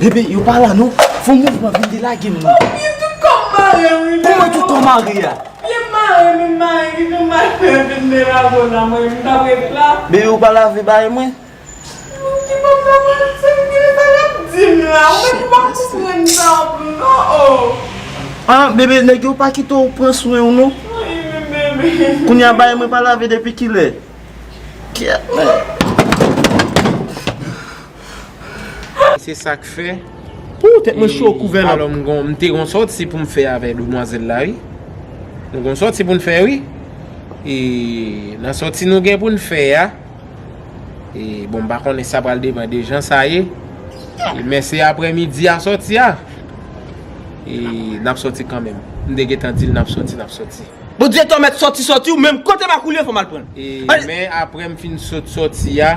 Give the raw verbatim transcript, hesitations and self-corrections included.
Bebe, yo pa la non. Fè yon mouvman, vin delage m non. Kòman tout kò mare, wi. Kòman tout kò mare a? Pye m mare, men mare, ki jan mare vin delage w la, mwen, m t ap ret la. Bebe, ou pa lave bagay mwen? Ki papa mwen, se m ki sa l ap di m la, ou menm ou pa konprann sa, non, oh. Ah, bebe, nèg yo pa kite w pran swen w non. Wi, men bebe. Kounye a bagay mwen pa lave depi kilè? Kyèt, men. Se sa k fè. Pou tèt mwen cho kouvè la. Alò, m gon, m te gon sòti pou m fè avè demwazèl la, wi. Nou gon sòti pou n fè, wi. E nan sòti nou gen pou n fè a, e bon, m pa konnen sa pral depann de jan sa ye. E, men se aprèmidi a sòti a. E n ap sòti kanmenm. M te gentan di l n ap sòti, n ap sòti. Bondye tò mèt sòti, sòti, ou menm kote makoulye fò m al pran l. E, men aprè m fin sot sòti a,